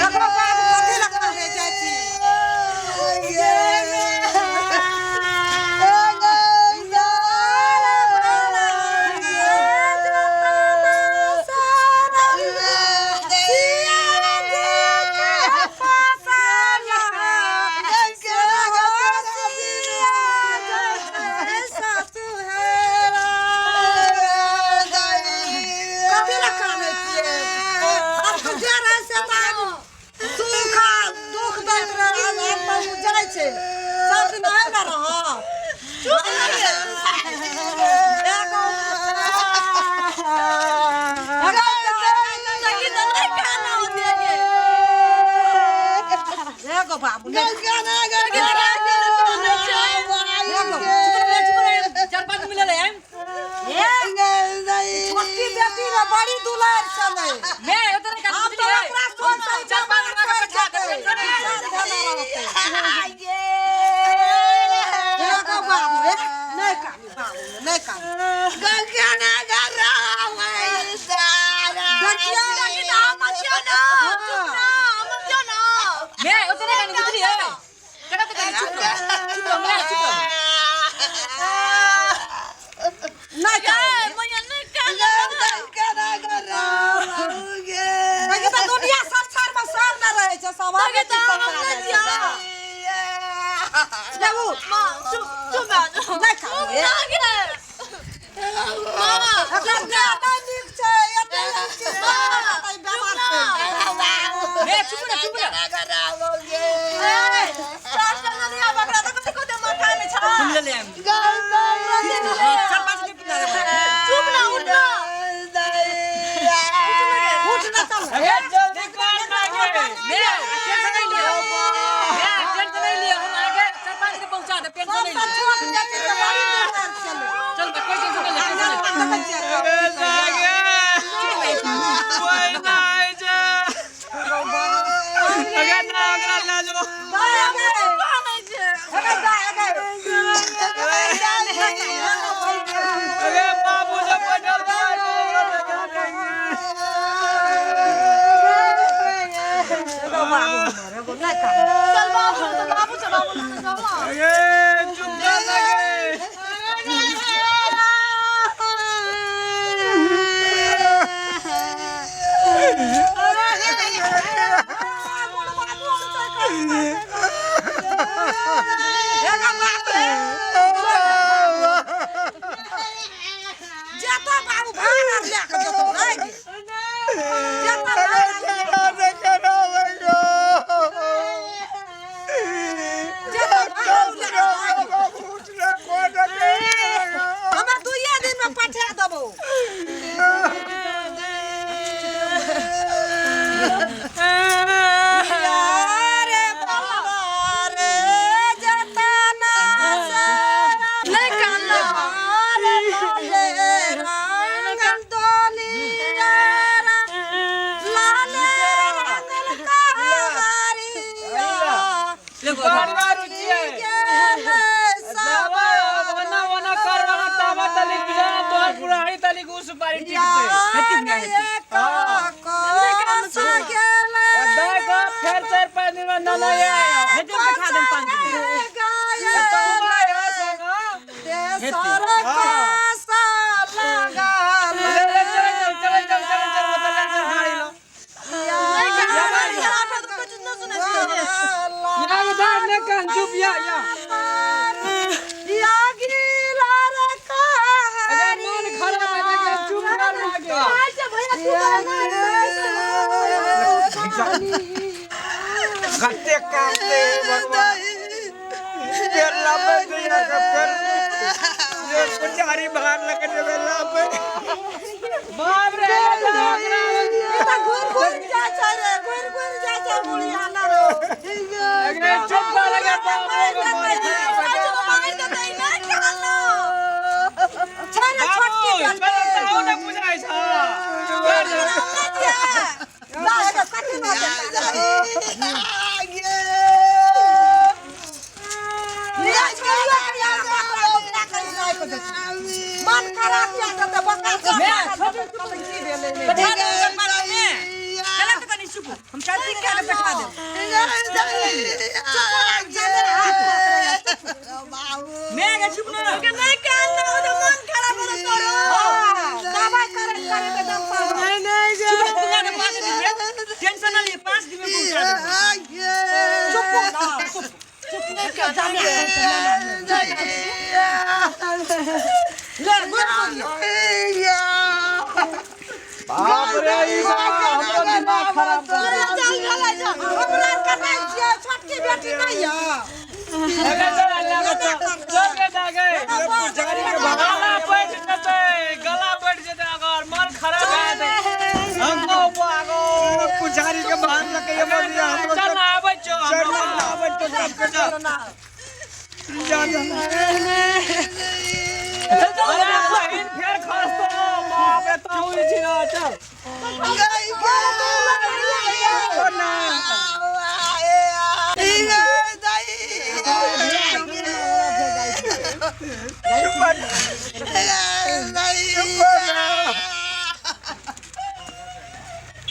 एगो बाबू कथी लए कहने जाइ छी? कथी लए कानै छियै? आब तऽ जे रहै से तऽ आब सुख आ दुख दैत रहै, आब हम तऽ ओ जाइ छै, सब दिन ओहे ने रहब। एगो एगो बाबू नहि एगो चार पाँच मिलल है। छोटकी बेटी रे बड़ी दुलार छलै। मैं उधर का हम तऽ ओकरा सोच सोच चार पाँच के रुपया मारै पठा दे। छलै। एगो बाबू हे, नहि कानू बाबू, नहि कानू। देखियौ। मैं उधर का गुजरी है कटा तो चुप रहो, चुप रहो, मैं चुप रहो। नहि कानू। देखियौ तऽ दुनिया संसारमे सब ने रहै छै, सब आबै छै, सब जाइ छै। बाबू, नहि कानू हे। एकर ज्यादा नीक छै, एते नीक छै, एते बेमार छै। मैं चुप रह, चुप रह। हम ले ले चार पाँच दिन पिला चुप ना, उठ ना। उठ ना चल। अरे जल्दी कर ना गे। मैं टेंशन नहीं लिया, मैं टेंशन नहीं लिया, हम आगे चार पाँच दिन पहुंचा दे, टेंशन सब नहीं तऽ लिया। छोट बेटी के बड़ी दुलार छलै। चल बे, कोई टेंशन नहीं ले, टेंशन नहीं। देखै छियै। अरे गे कोई ना आइ छै। अगे ना, ओकरा ले जो। अरे बाबू जे बैठल छै, ओकरा देखा देंगे। अरे चुप कर ना गे। जेतो बाबू भाड़ आर लए कऽ जेतो रे गे। जेतो अरे भाड़ आर केना ने केना होइयो। जेतो भाड़ आर लए कऽ रे गे। बाबू उठले कोइ ने के। हमे दुइये दिनमे पठा देबौ। रे बाबा रे जतना नहि कानना। लाले रंगल डोलिया लाले रंगल कहारिया ले बार बार रुचि है। जावा वना वना कर वना तावा तली बिजाना तोहर पुरानी तली घूस सुपारी टिकते। हेती बुझा हेती। देख फिर चार पाँच दिन में ना ये आया। हेती बैठा देम 5 दिन। तो आया संग। ले ले चल चल चल चल चल चल बोतल ले चल गाड़ी लो। या दाद ने कान चुप या या। अरे मन खराब है देख चुप कर लागे। कते कांपते भगवान। फिर लापे गया का फिर ये पुजारी बाहर लगे देवे लापे। बाप रे बाप रे। अरे चुप कर लगे बाप रे बाप रे। बाबू चल ताऊ ने बुझाइ छ। पहुंचा देब। मैं गे चुप ना। के नहीं कान ना हो तो मन खराब हो तोरो। दवाई करे करे के दम पर। चुप रह, पहुंचा दे 5 दिन में, टेंशन ना लिए, 5 दिन में पहुंचा दे। चुप ना, चुप चुप जाने ले गुड बोलिए। बाप रे, ई बा हमरो दिमाग खराब कर चल देलक। चल चल, हमरा के नहीं छियै, छोटकी बेटी नहीं है। अगे चल अल्लाह के चल चल के जागे। पुजारी के बाबा गला बैठ जेतै, गला बैठ जेतै अगर मन खराब भए जेतै। हमको आगो पुजारी के बाहर लके ये बोलिया हमरो चल ना आबै छौ। चल ना आबै तो सब के जा जा जा। अरे बहिन फेर खसतो, बाप रे, तू ही छी ना, चल।